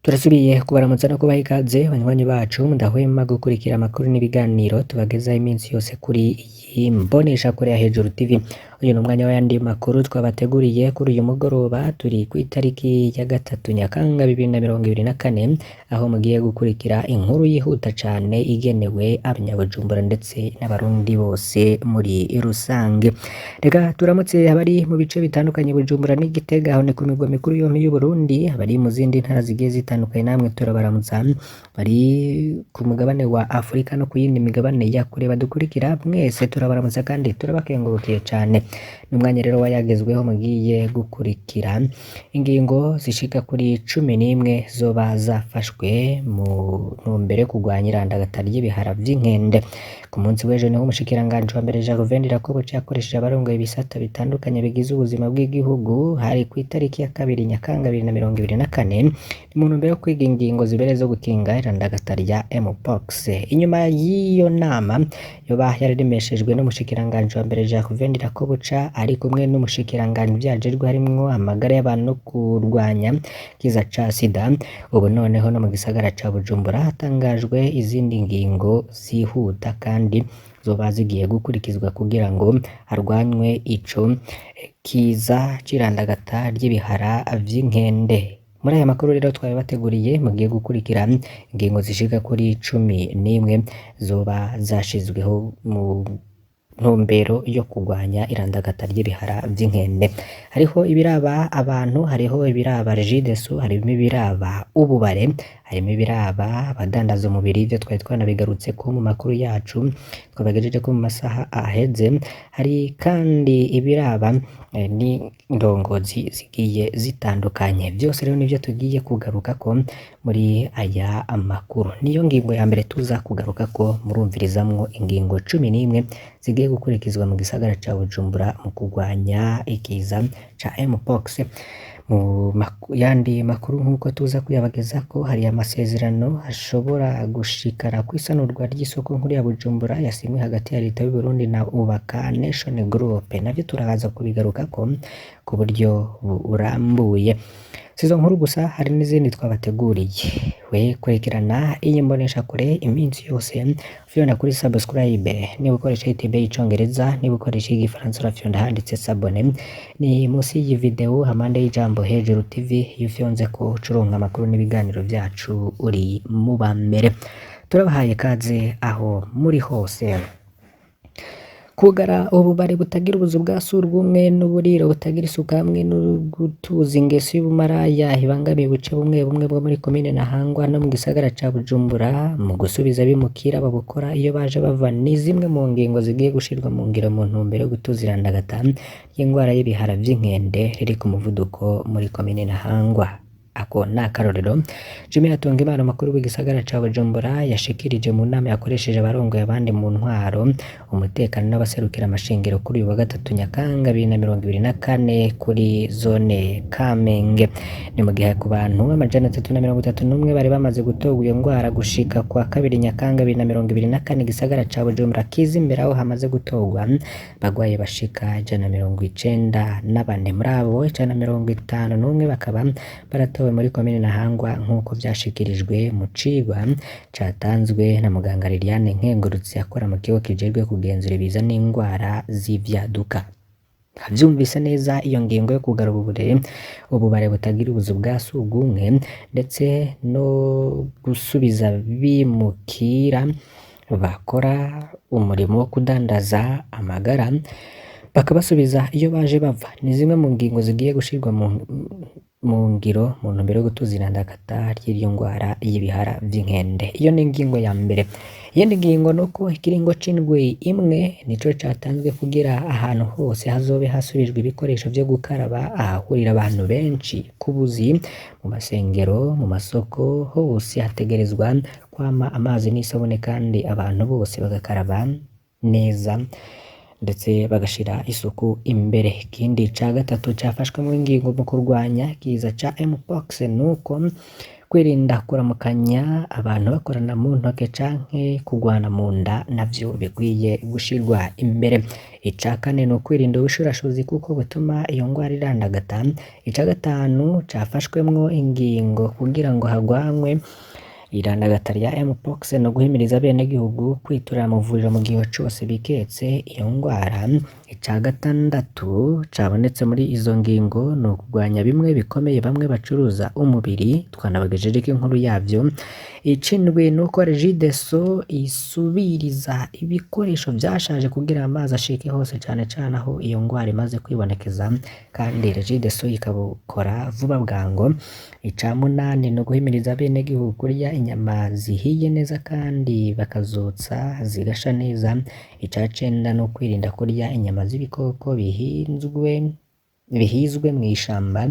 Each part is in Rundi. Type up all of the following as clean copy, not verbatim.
Turasubiye kubaramutsa no kubaha ikaze banywanyi bacu mudahwema gukurikira amakuru n'ibiganiro tubagezaho iminsi yose kuri iyi mboneshakure ya Hejuru TV. Uyu ni umwanya w'ayandi makuru twabateguriye kuri uyu mugoroba, turi ku itariki ya 3 Nyakanga 2024, aho mugiye gukurikira inkuru yihuta cane igenewe abanyabujumbura ndetse n'abarundi bose muri rusange. Reka turamutse abari mu bice bitandukanye Bujumbura n'Igitega, aho ni ku migwa mikuru yompi y'Uburundi, abari mu zindi ntara zigiye zitandukanye namwe turabaramutsa, bari ku mugabane wa Afurika no ku yindi migabane ya kure badukurikira mwese turabaramutsa kandi turabakengurukiye cane. Ni umwanya rero wayagezweho mugiye gukurikira ingingo zishika kuri 11 zoba zafashwe mu ntumbero yo kurwanya irandagata ry'ibihara vy'inkende. Ku munsi w'ejo niho umushikiranganji wa mbere Gervais Ndirakobuca yakoresheje abarongoye ibisata bitandukanye bigize ubuzima bw'igihugu, hari kw'itariki ya 2 Nyakanga 2024, ni mu ntumbero yo kwiga ingingo zibereye zo gukinga irandagata rya Mpox. Inyuma y'iyo nama yoba yararemeshejwe n'umushikiranganji wa mbere Gervais Ndirakobuca ari kumwe n'umushikiranganji vyajejwe harimwo amagara y'abantu no kurwanya ikiza ca sida. Ubu noneho no mu gisagara ca Bujumbura hatangajwe izindi ngingo zihuta kandi zoba zigiye gukurikizwa kugira ngo harwanywe ico kiza c'irandagata ry'ibihara vy'inkende. Muri aya makuru rero twabibateguriye mugiye gukurikira ingingo zishika kuri 11 zoba zashizweho mu ntumbero yo kurwanya irandagata ry'ibihara vy'inkende. Hariho ibiraba abantu, hariho ibiraba Regideso, harimo ibiraba ububare, harimo ibiraba abadandaza umubiri, ivyo twari twanabigarutseko mu makuru yacu twabagejejeko mu masaha aheze. Hari kandi ibiraba n'indongozi zigiye zitandukanye. Vyose rero nivyo tugiye kugarukako muri aya makuru. Niyo ngingo ya mbere tuza kugarukako, murumvirizamwo ingingo 11 zigiye gukurikizwa mu gisagara ca Bujumbura mu kurwanya ikiza ca Mpox. Mu yandi makuru nk'uko tuza kuyabagezako, hari amasezerano ashobora gushikana kw'isanurwa ry'isoko nkuru ya Bujumbura yasinywe hagati ya leta y'Uburundi na Ubaka Nation Group. Navyo turaza kubigarukako ku buryo burambuye. Sizo nkuru gusa, hari n'izindi twabateguriye. We kurikirana iyi mboneshakure iminsi yose, ufyonda kuri subscribe niba ukoresha YouTube y'icongereza, niba ukoresha igifaransa urafyonda handitse s'abonner, ni munsi y'iyi video hamande y'ijambo Hejuru TV. Iyo ufyonzeko ucuronka amakuru n'ibiganiro vyacu uri mu ba mbere. Turabahaye kaze aho muri hose. Kugara ububare butagira ubuzu bwa surwumwe n'uburiro butagira isuku hamwe no gutuza ingeso y'ubumaraya ibangamiye ubuce bumwe bumwe bwo muri komine Ntahangwa no mu gisagara ca Bujumbura mu gusubiza abimukira babukora iyo baje bava, ni zimwe mu ngingo zigiye gushirwa mu ngiro mu ntumbero yo gutuza irandagata ry'ingwara y'ibihara vy'inkende riri ku muvuduko muri komine Ntahangwa. Ako ni akarorero Jimmy Hatungimana, umukuru w'igisagara ca Bujumbura, yashikirije mu nama yakoresheje abarongoye abandi mu ntwaro, umutekano n'abaserukira amashengero kuri uyu wa 3 Nyakanga 2024 kuri zone Kamenge. Ni mu gihe ku bantu 331 bari bamaze gutorwa iyo ngwara gushika kwa 2 Nyakanga 2024, igisagara ca Bujumbura kiza imbere aho hamaze gutorwa bagwaye bashika 194. Muri abo 151 bakaba baratowe muri komine Ntahangwa nk'uko vyashikirijwe mu cigwa catanzwe na muganga Liliane Nkengurutse akora mu kigo kijejwe kugenzura ibiza n'ingwara z'ivyaduka. Avyumvise neza, iyo ngingo yo kugara ububare butagira ubuzu bwa surwumwe ndetse no gusubiza bimukira bakora umurimo wo kudandaza amagara bakabasubiza iyo baje bava, ni zimwe mu ngingo zigiye gushirwa mu ngiro mu ntumbero yo gutuza irandagata ry'iyo ngwara y'ibihara vy'inkende. Iyo ni ingingo ya mbere. Iyindi ngingo nuko ikiringo c'indwi imwe nico catanzwe kugira ahantu hose hazobe hasubijwe ibikoresho vyo gukaraba, ahahurira abantu benshi, kubuzi, mu masengero, mu masoko, hose hategerezwa kwama amazi n'isabune kandi abantu bose bagakaraba neza ndetse bagashira isuku imbere. Ikindi ca gatatu cafashwe mu ngingo mu kurwanya ikiza ca Mpox nuko Kwirinda kuramukanya abantu bakorana mu ntoke canke kugwana mu nda navyo bikwiye gushirwa imbere. Ica kane ni ukwirinda ubushurashuzi kuko butuma iyo ngwara irandagata. Ica gatanu cafashwemwo ingingo kugira ngo hagwanywe irandagata rya Mpox no guhimiriza abenegihugu kwiturira amavuriro mu gihe cose biketse iyo ngwara. Ica gatandatu cabonetse muri izo ngingo ni ukugwanya bimwe bikomeye bamwe bacuruza umubiri, twanabagejejeko inkuru yavyo. Icindwi ni uko Regideso isubiriza ibikoresho vyashaje kugira amazi ashike hose cane cane aho iyo ngwara imaze kwibonekeza, kandi Regideso ikabukora vuba bwango. Ica munani ni uguhimiriza abenegihugu kurya inyama zihiye neza kandi bakazotsa zigasha neza. Ica cenda ni ukwirinda kurya inyama z'ibikoko bihinzwe bihizwe mw'ishamba.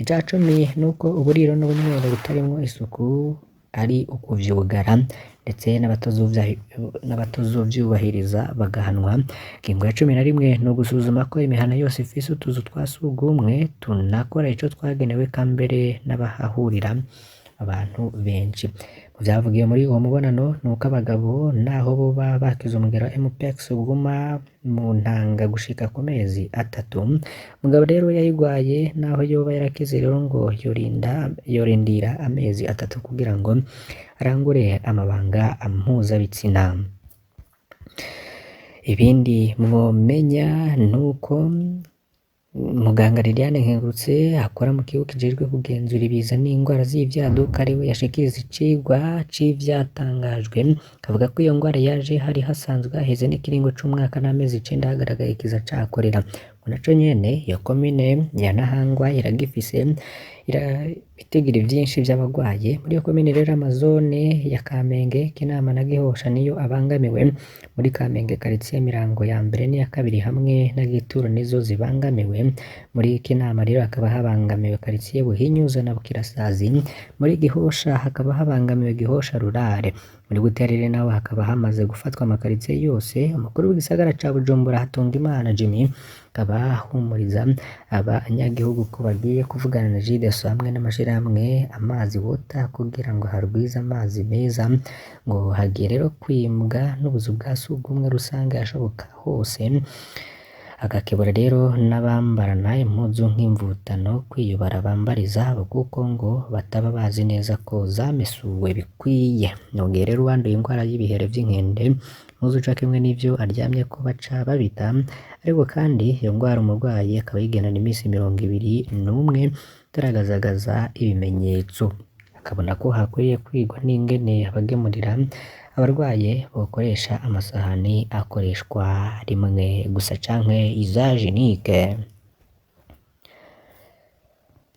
Ica cumi ni uko uburiro n'ubunywero butarimwo isuku ari ukuvyugara, ndetse n'abatazovyubahiriza bagahanwa. Ingingo ya 11 ni ugusuzuma ko imihana yose ifise utuzu twa sugumwe tunakora ico twagenewe, eka mbere n'abahahurira abantu benshi. Mu vyavugiwe muri uwo mubonano ni uko abagabo naho boba bakize umugera wa Mpox uguma mu ntanga gushika ku mezi 3. Umugabo rero yayigwaye naho yoba yarakize rero ngo yorindira amezi 3 kugira ngo arangure amabanga mpuzabitsina. Ibindi mwomenya nuko muganga Liliane Nkengurutse akora mu kigo kijejwe kugenzura ibiza n'ingwara z'ivyaduka ariwe yashikiriza icigwa c'ivyatangajwe, akavuga ko iyo ngwara yaje hari hasanzwe haheze n'ikiringo c'umwaka n'amezi 9 hagaragaye ikiza ca korera. Ngo naco nyene iyo komine ya Ntahangwa iragifise ibitigiri vyinshi vy'abagwaye. Muri iyo komine rero amazone ya Kamenge, Kinama na Gihosha niyo abangamiwe. Muri Kamenge karitiye Mirango ya mbere n'iya kabiri hamwe na Gituro nizo zibangamiwe. Muri Kinama rero hakaba habangamiwe karitiye Buhinyuza na Bukirasazi. Muri Gihosha hakaba habangamiwe Gihosha Rurare. Muri Buterere naho hakaba hamaze gufatwa amakaritiye yose. Umukuru w'igisagara ca Bujumbura Hatungimana Jimmy akaba ahumuriza abanyagihugu ko bagiye kuvugana na Regideso hamwe n'amashirahamwe Amazi Water kugira ngo harwize amazi meza. Ngo hagiye rero kwimbwa n'ubuzu bwa sugumwe rusange ahashoboka hose. Agakebura rero n'abambarana impuzu nk'imvutano kwiyubara bambara izabo kuko ngo bataba bazi neza ko zamesuwe bikwiye. Nongeye rero uwanduye ingwara y'ibihere vy'inkende impuzu ca kimwe n'ivyo aryamyeko baca babita, ariko kandi iyo ngwara umurwayi akaba ayigendana imisi 21 itaragazagaza ibimenyetso. Akabona ko hakwiye kwigwa n'ingene abagemurira abarwaye bokoresha amasahani akoreshwa rimwe gusa canke usage unique.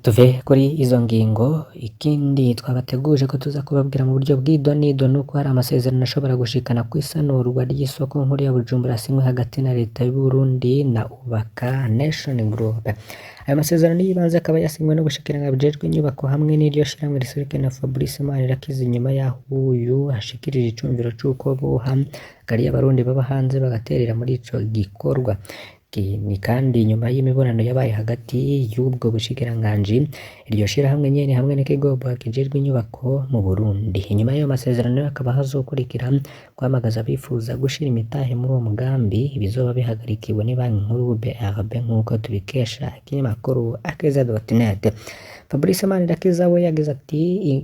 Tuve kuri izo ngingo, ikindi twabateguje ko tuza kubabwira mu buryo bw'idonido nuko hari amasezerano ashobora gushikana kw'isanurwa ry'isoko nkuru ya Bujumbura asinywe hagati na leta y'u Burundi na Ubaka Nation Group. Ayo masezerano y'ibanze akaba yasinywe n'ubushikiranganji bujejwe inyubako hamwe n'iryo shirahamwe riserukiwe na Fabrice Manirakiza inyuma y'aho uyu ashikirije icumviro c'uko boha gari y'abarundi baba hanze bagaterera muri ico gikorwa. Ni kandi nyuma y'imibonano yabaye hagati y'ubwo bushikiranganji, iryo shirahamwe nyene hamwe n'ikigo kijejwe inyubako mu Burundi. Inyuma y'ayo masezerano hakaba hazokurikira guhamagaza abifuza gushira imitahe muri uwo mugambi, bizoba bihagarikiwe n'ibanki nkuru BRB nk'uko tubikesha ikinyamakuru akeza.net. Fabrice Manirakiza we yagize ati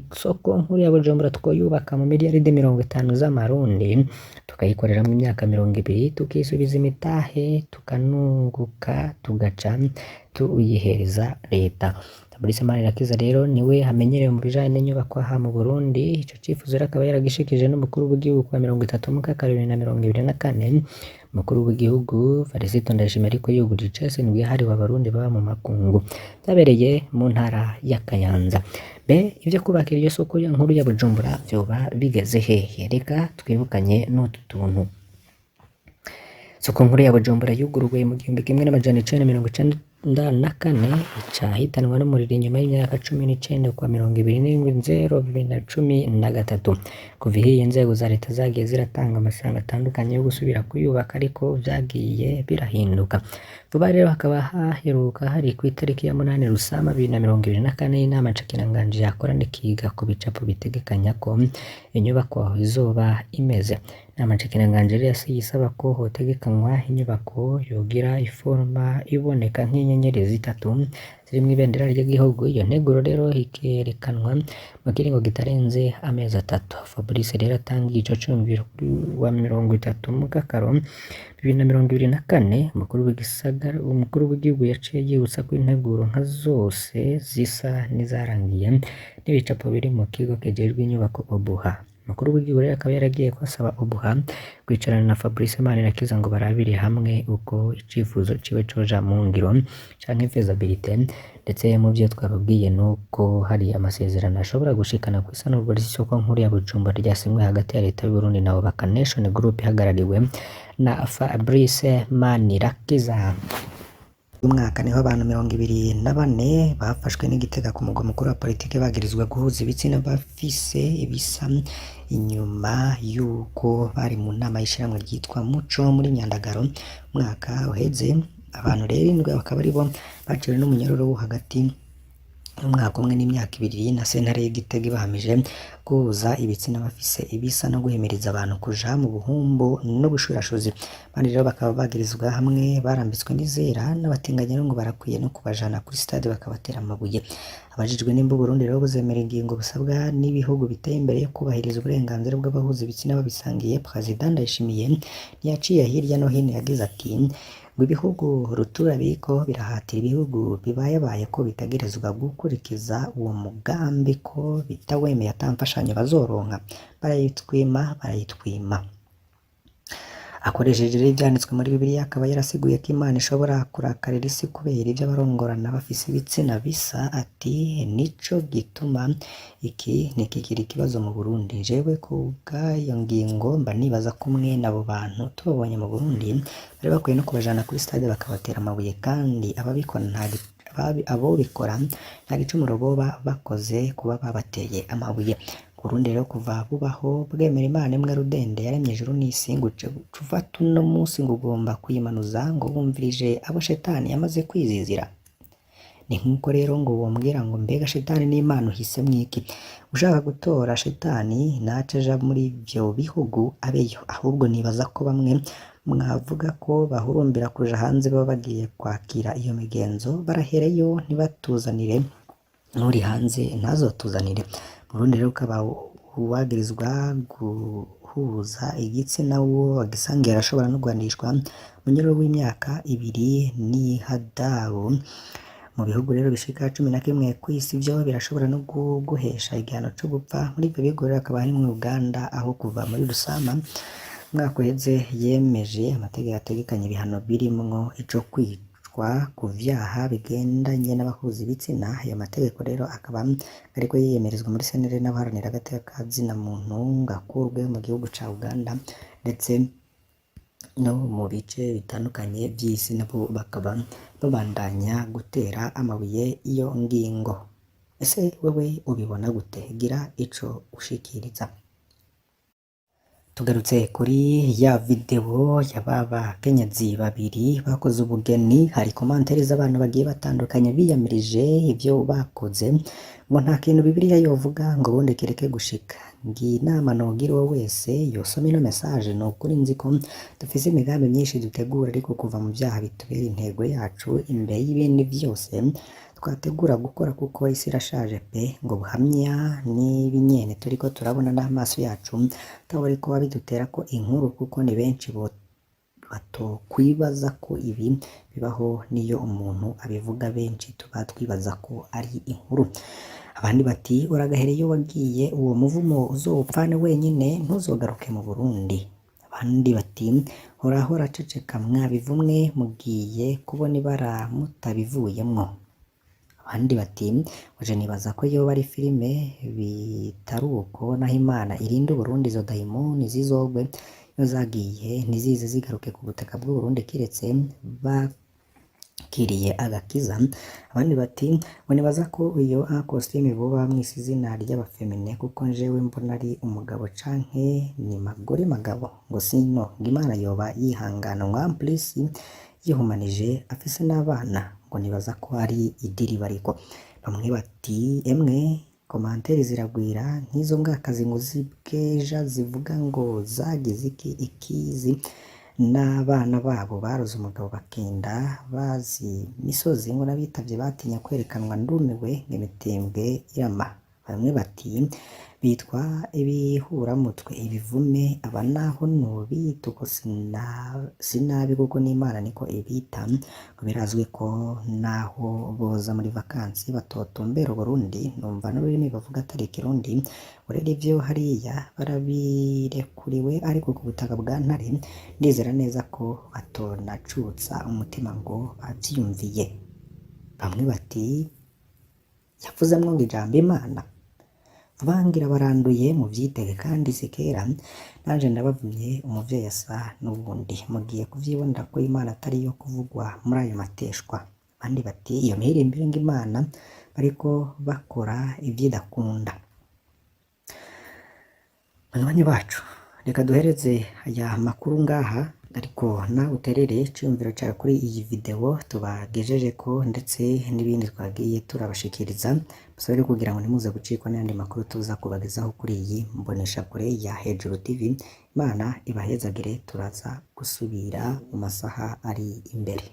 isoko nkuru ya Bujumbura twoyubaka mu miliyaridi 50 z'amarundi, tukayikoreramwo imyaka 20, tukisubiza imitahe, tukanunguka, tugaca tuyihereza leta. Fabrice Manirakiza rero niwe amenyerewe mu bijanye n'inyubako aha mu Burundi. Ico cifuzo rero akaba yaragishikije n'umukuru w'igihugu kuwa 30 Mukaka 2024. Umukuru w'igihugu Felicite Ndayishimiye ariko yuguruje icese indwi yahariwe abarundi baba mu makungu, vyabereye mu ntara ya Kayanza. Mbe ivyo kubaka iryo soko nkuru ya Bujumbura vyoba bigeze hehe? Reka twibukanye n'utu tuntu. Isoko nkuru ya Bujumbura yuguruwe mu 1994 icenda na kane, ica hitanwa n'umuriro inyuma y'imyaka 19 kwa 27.0.2013. Kuva ihiye, inzego za leta zagiye ziratanga amafaranga atandukanye yo gusubira kuyubaka, ariko vyagiye birahinduka. Vuba rero hakaba haheruka hari kw'itariki ya 8 Rusama 2024, inama nshikiranganji yakorana ikiga ku bicapo bitegekanya ko inyubako izoba imeze. Inama nshikiranganji rero yasiye isaba ko hotegekanywa inyubako yogira iforoma iboneka nk'inyenyeri zitatu zirimwo ibendera ry'igihugu. Iyo nteguro rero ikerekanwa mu kiringo kitarenze amezi 3. Fabrice rero atangiye ico ciyumviro kuri wa 30 Mukakaro 2024, umukuru w'igisagara, umukuru w'igihugu yaciye yibutsa ko integuro nka zose zisa n'izarangiye n'ibicapo biri mu kigo kijejwe inyubako Obuha. Umukuru w'igihugu rero akaba yaragiye kwasaba Obuha kwicarana na Fabrice Manirakiza ngo barabire hamwe uko icifuzo ciwe coja mu ngiro canke feasibility. Ndetse mu vyo twababwiye nuko hari amasezerano ashobora gushikana kw'isanurwa ry'isoko nkuru ya Bujumbura ryasinywe hagati ya leta y'Uburundi na Ubaka Nation Group ihagarariwe na Fabrice Manirakiza. Umwaka niho abantu 24 bafashwe n'Igitega ku mugwa mukuru wa politike, bagirizwa guhuza ibitsina bafise ibisa, inyuma y'uko bari mu nama y'ishirahamwe ryitwa Muco muri Nyandagaro umwaka uheze. Abantu rero indwi bakaba aribo baciwe n'umunyororo wo hagati y'umwaka umwe n'imyaka 2 na sentare y'Igitega, ibahamije guhuza ibitsina bafise ibisa no guhimiriza abantu kuja mu buhumbu n'ubushurashuzi. Abandi rero bakaba bagirizwa hamwe barambitswe n'izera n'abatinganyi rero ngo barakwiye no kubajana kuri stade bakabatera amabuye. Abajijwe nimba Uburundi rero buzemera ingingo busabwa n'ibihugu biteye imbere yo kubahiriza uburenganzira bw'abahuza ibitsina babisangiye, Perezida Ndayishimiye ntiyaciye hirya no hino, yagize ati ngo ibihugu rutura biriko birahatira ibihugu bibayabaye ko bitegerezwa gukurikiza uwo mugambi, ko bitawemeye ata mfashanyo bazoronka, barayitwima, barayitwima. Akoresheje rero ivyanditswe muri Bibiliya, akaba yarasiguye ko Imana ishobora kurakarira isi kubera ivyo abarongorana bafise ibitsina bisa, ati nico gituma iki ntikikiri ikibazo mu Burundi. Jewe kubw'ayo ngingo mba nibaza ko mwene abo bantu tubabonye mu Burundi bari bakwiye no kubajana kuri stade bakabatera amabuye, kandi ababikora nta abobikora nta gicumuro boba bakoze kuba babateye amabuye. Burundi rero kuva bubaho bwemera Imana imwe rudende yaremye ijuru n'isi, ngo uce ufata uno munsi ngo ugomba kuyimanuza ngo wumvirije abo shetani yamaze kwizizira. Ni nk'uko rero ngo wombwira ngo mbega shetani n'Imana uhisemwo iki? Ushaka gutora shetani nace aja muri ivyo bihugu abeyo. Ahubwo nibaza ko bamwe mwavuga ko bahurumbira kuja hanze baba bagiye kwakira iyo migenzo, barahereyo ntibatuzanire, n'uri hanze ntazotuzanire. Burundi rero ukaba uwagirizwa guhuza igitsina uwo bagisangiye arashobora no guhanishwa munyororo w'imyaka 2 n'ihadabu. Mu bihugu rero bishika 11 kw'isi vyo birashobora no guhesha igihano co gupfa. Muri ivyo bihugu rero hakaba harimwo Uganda, aho kuva muri Rusama umwaka uheze yemeje amategeko ategekanya ibihano birimwo ico kwicwa ku vyaha bigendanye n'abahuza ibitsina. Ayo mategeko rero akaba ariko yiyemerezwa muri senere n'abaharanira agateka ka zina muntu ngo akurwe mu gihugu ca Uganda, ndetse no mu bice bitandukanye vy'isi nabo bakaba babandanya gutera amabuye iyo ngingo. Ese wewe ubibona gute? Gira ico ushikiriza. Tugarutse kuri ya video ya ba bakenyezi babiri bakoze ubugeni, hari commentaires z'abantu bagiye batandukanye biyamirije ivyo bakoze, ngo nta kintu Bibiliya yovuga ngo ubundi kireke gushika. Ngiyi inama nogira uwo wese yosoma ino message: ni ukuri nzi ko dufise imigambi myinshi dutegura, ariko kuva mu vyaha bitubera intego yacu imbere y'ibindi vyose twategura gukora, kuko isi irashaje pe. Ngo buhamya n'ibi nyene turiko turabona n'amaso yacu, atabariko babiduterako inkuru, kuko ni benshi batokwibaza ko ibi bibaho. Niyo umuntu abivuga benshi tuba twibaza ko ari inkuru. Abandi bati uragahera iyo wagiye, uwo muvumo uzowupfane wenyine, ntuzogaruke mu Burundi. Abandi bati horaho ceceka mwabivumwe, mugiye kubona ibara mutabivuyemwo. Abandi bati uje nibaza ko yoba ari filime, bitaruko naho Imana irinde Uburundi izo dayimoni zizogwe iyo zagiye ntizize zigaruke ku butaka bw'Uburundi, kiretse Kiriye agakiza. Abandi bati ngo nibaza ko iyo en costume boba bamwise izina ry'abafemine, kuko njewe mbona ari umugabo canke ni magore magabo, ngo sino ngo Imana yoba yihangana, ngo en plus yihumanije afise n'abana, ngo nibaza ko ari idiri bariko. Bamwe bati emwe, commentaires ziragwira nk'izo mbwakazi ngo zibweja zivuga ngo zagize iki ikizi n'abana babo baroze umugabo bakenda bazi misozi, ngo n'abitavye batinya kwerekanwa, ndumiwe, ngo imitembwe irama. Bamwe bati bitwa ibihuramutwe, ibivume, aba naho nobita uko sinabi kuko n'Imana niko ibita, ngo birazwi ko naho boza muri vacances batotumbera Uburundi, numva n'ururimi bavuga atari Ikirundi, ngo rero ivyo hariya barabirekuriwe, ariko ku butaka bwa Ntare ndizera neza ko batonacutsa umutima ngo bavyiyumviye. Bamwe bati yavuzemwo ngo ijambo Imana vangira baranduye muvyitege kandi si kera, nanje ndabavumye, umuvyeyi asa n'ubundi mugiye kuvyibonera ko Imana atari iyo kuvugwa muri ayo mateshwa. Abandi bati iyo mihirimbire ngo Imana bariko bakora ivyidakunda. Banywanyi bacu, reka duhereze aya makuru ngaha, ariko nawe uterere iciyumviro cawe kuri iyi video tubagejejeko ndetse n'ibindi twagiye turabashikiriza. Musabe kugira ngo ntimuze gucikwa n'ayandi makuru tuza kubagezaho kuri iyi mboneshakure ya Hejuru TV. Imana ibahezagire, turaza gusubira mu masaha ari imbere.